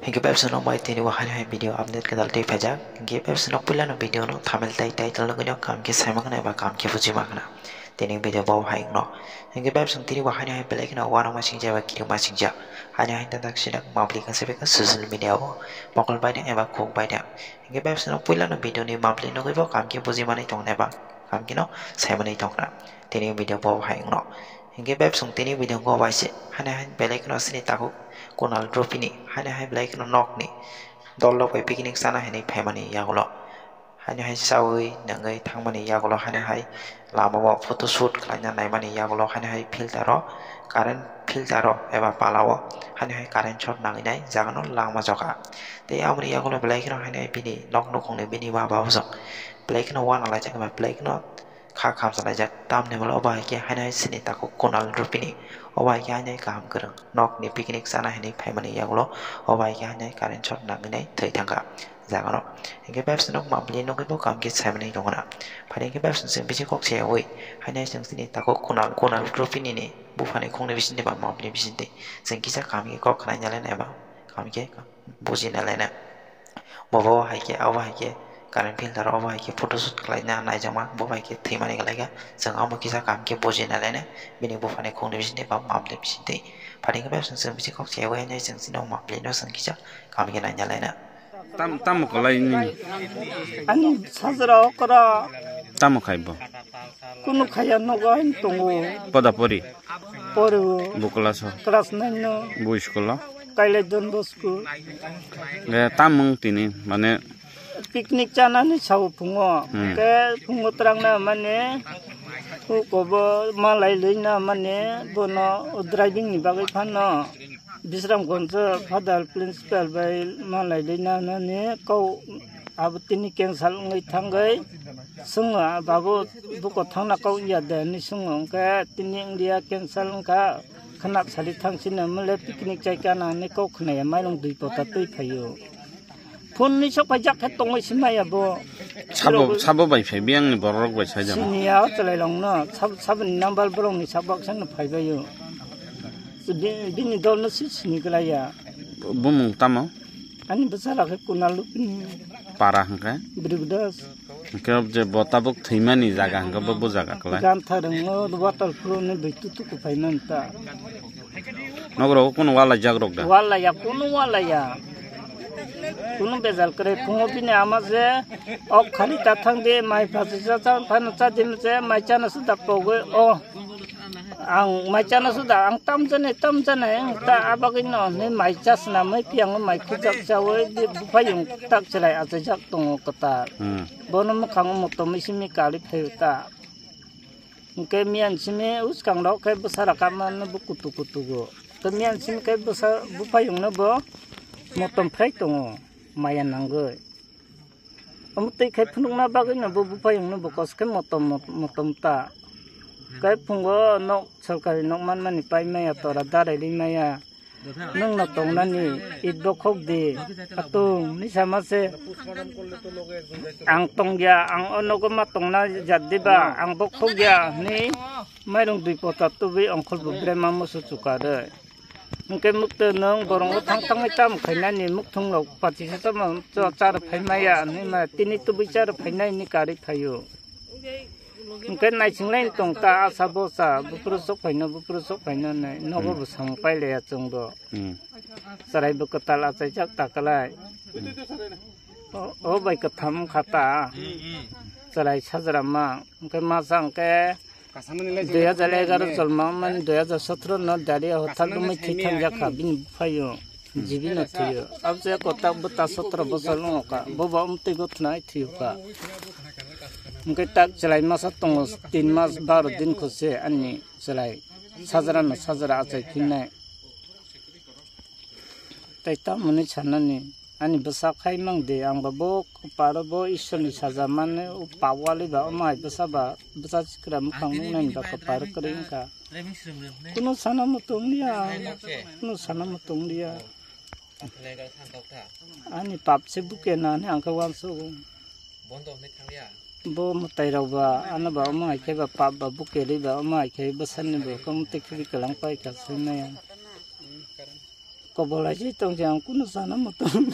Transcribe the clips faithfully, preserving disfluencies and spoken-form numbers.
Hinkhe bebswk nokbai tini bo haino hai video update kwtal twi phaijak. Hinkhe bebswk nok puilano video no thumbnail tei title nugwino kaham khe saima khna eba kaham khe bujima khna. Tini video bo hai wngno. Hinkhe bebswk tini bo haino hai belai kheno uanama singjak eba kirima singjak. Haino hai tatak sidak mabli kha sebeka social media o mokol baida eba khuk baida. Hinkhe bebswk nok puilano video ni mabli nugwi bo kaham khe bujimani tongna eba kaham kheno saimani tongna. Tini video bo hai wngno. Hinkhe bebswk tini video go bai se haino hai belai kheno sini takhuk Kunal Trophy ni haino hai belai kheno nokni dol rok bai picnic chana hinwi phaimani yagulo. Haino hai chawi nangwi thangmani yagulo haino hai lama o photo shoot khlaina naimani yagulo haino hai filter o current filter o eba pala o haino hai current short nangwi nai jaga no langma jokha. Tei aboni yagulo belai kheno haino hai bini nok nukhungni bini ba bosong belai kheno uanalaijak eba belai kheno kha khamsalaijak. Tamni ulo obo hai khe haino hai sini takhuk Kunal Trophy ni obo hai khe haino kaham kwrwng nokni picnic chana hinwi phaimani yagulo obo hai khe haino current short nangwi nai thwi thangkha jagano. Hinkhe bebswk nok mabli nugwi bo kaham khe saimani tongna. Phai hinkhe bebswk chwng bisi kok sayawi haino hai chwng sini takhuk Kunal, Kunal Trophy nini buphani khungni bisingtwi ba mabli bisingtwi chwng kisa kaham khe kok khnaina laina eba kaham khe bujina laina. Bobo hai khe, abo hai khe current filter, obo hai khe photoshoot khlaina naijakma, bo hai khe thwimani khlaikha. Chwng amo kisa kaham khe bujina laina, bini buphani khungni bisingtwi ba mabli bisingtwi. Phai hinkhe bebswk chwng bisi kok sayawi haino hai chwng sini mabli no chwng kisa kaham khe naina laina. Tam, tamo kwlai nini? Ani sajra okra. Tamo khai bo? Kunu khaya nogo haino tongo. Poda pori? Pori o. Bo class o? Class nine no. Bo school o? Kailai Don Bosco. Ge tamung tini mane? Picnic chanani sao phungo. Hmm. Ke phungo trangna mane. Ukobo malai lwina mane bono driving ni bagwi phano. Bisramganj Father Principal bai malai lwina nani kau abo tini cancel wngwi thangwi swngo, "Babu, buko thangna kau wngya de?" hinwi swngo, hwnkhe tini wngya cancel wngkha, khwna sadi thang sino mole picnic chai kana hinwi kau khwnaya, mairung dui pota twi phaio. Phone ni sok paijak khe tongwi si maya bo. Sabo, sabo bai phai biyang ni borok rok bai sai jang. Sini ya chalai long no, sab-, saboni number borok ni sabo baksa no phai baio. Bi-, bini dol no si sini glai ya. Bumung tamo? Ani bwsala khe Kunal Lupini. Para hwnkhe? Brigdas. Hwnkhe je bo tabuk thwimani jaga hwnkhe bo, bo jaga kwlai? Gantharung o waterfall ni bai tutuku phai man ta. Nogro kunu wala jak rok da? Wala ya, kunu wala ya. Kunu bejal kwrwi phungo bini ama je ok khali ta thang de mai phasu cha cha phano cha de je mai chana suda pogwi o. Ang mai chana suda ang tam jani tam jani ang ta abagwi no ni mai chasna mai piang mai khujak chawi di buphayung tak chelai achai jak tongo kwtal. Hmm. Bono mwkhang motom simi kali phaio ta. Hwnkhe miyan simi uskang rok khe bwsa rwkha mano bo kutu kutugo. Tei miyan simi khe bwsa buphayungno bo motom phrai tongo maya nangwi. Omo twi khe phunukna bagwino bo buphayungno bo kos khe motom, motom ta. Khe phungo nok sorkari nok manmani pai maya tora darai ri maya. Nwng no tongnani it bokhok di, atung ni sama se ang tongya, ang o nogo ma tongna jat diba, ang bokhok ya hwnwi mairung dui pota tubui ongkhor bo brema musu chukarwi. Hwnkhe mukte nwng borongo thang thangwi tamo khainani mukthung rok pachisa tamo cha-, char phai maya hwnwi ma tini tubui char phainai hwnwi karwi phaio. Hwnkhe naising lai tong ta asa bosa, buphuru sok phaino, buphuru sok phaino hinwi nogo Hmm. bo samung pailaiya chwngbo. Hmm. Chwrai bo kwtal achaijak ta kwlai. Hmm. O, o bai kwtham wngkha ta. Hmm, hmm. Chwrai sajra ma, hwnkhe masa hwnkhe dui hajar egaroh cholma mani dui hajar sotro no dari hothal romwi thwi thangjak kha bini buphaio. Jibi no thwiyo. Abo je kotak bwta sotro bosor wng kha. Bobo amtwi gothnai thwiyo kha. Hwnkhe tak chwlai masa tongo tin mas baro din khose ani chwlai. Sajra no sajra achai phinnai. Tei tamoni sanani ani bwsa khai mang de ang ba bo kwparo bo Ishwar ni saja mani o pawali ba omo hai bwsa ba bwsa sikra mwkhang nuknai ni ba kwparo kwrwi wngkha. Kunu sana mutung liya, kunu sana mutung liya. Ani pap se buke na ni ang khe uansuk. Bo mwtai rok ba ano ba omo hai khe ba pap ba buke ri ba omo hai khe bwsani bo khe mwtai khe bi kwlang pai kha sui maya. Kobolai se tong se ang kuno sana mo tong.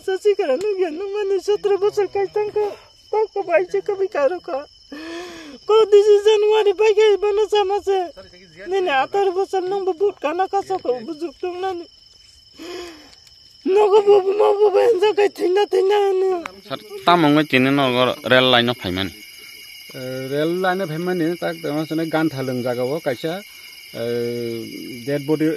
Sasi kara nugya nung mani sotro bosor kai tang ko. Tang ko bai se kabi karo ko. Ko disi January bai kai bana sama se. Nini atar bosor nung bu but kana kaso ko bujuk tung nani. Nogo bo, bo, bo, bo, enjoy kai thina, thina, no. Sir, tamo wngwi tini nogo rail line o phaimani? Eh, rail line o phaimani, tak tamo sene Ganthalwng jaga o kaisa, eh, dead body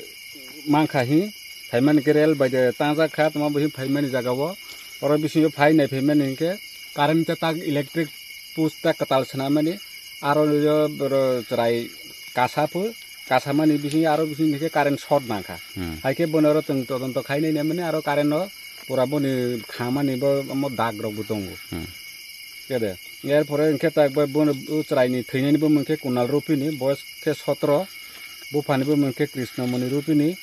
mankha hi, phaimani khe rail bai de tangjak kha, tamo bo hi phaimani jaga o. Oro bisingo phai nai phaimani hinkhe current ta tak electric post ta kwtal swnamani, aro yo boro chwrai kasa pho, kasamani bisingo aro bisingo hinkhe current short nangkha. Hmm. Hai khe bono oro chwng todonto khai nai nai mani aro current no pura boni khamani bo omo dag rok bo tongo. Hmm. Kede. Er pore hinkhe tak bai bono o chwraini thwinani bo mungkhe Kunal Rupini, boyos khe sotro, buphani bo mungkhe Krishnamoni Rupini,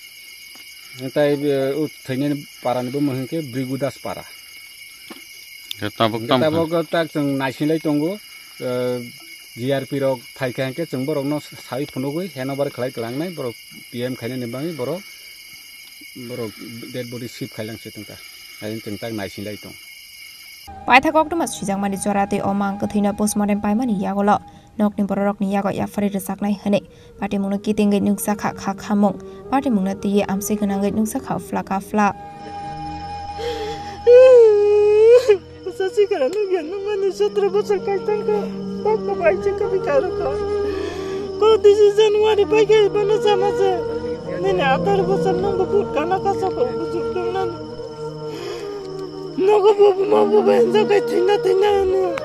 tai, eh, o thwinani parani bo mungkhe Brigu Das para. Khe tabuk Hinkhe tam tabuk tak chwng naisinglai tongo, eh, G R P rok phaikha hinkhe chwng borokno sawi phunugwi handover khlai tlangnai borok P M khainani bagwi borok, borok dead body shift khailang se tongkha. Hai chwng tak naisinglai tong. Paithak koktwma swijakmani jora tei o mang kwthwino postmortem paimani yagulo nokni bororokni yago yaphari rwchapnai hwnwi patimungno kitingwi nukjakha kha khamung. Patimungno twiwi amchwi gwnangwi nukjakha phla ka phla. Sasi kara nugya nung mani sotro bosor kai tang ko. Bak ko bai se kabi karo ko. Ko disi January bai kai bana sama se. Nini atar bosor nung bu but kana kaso ko bujuk tung nani. Nogo bo, bo, bo, bo, enjoy kai thina, thina, no.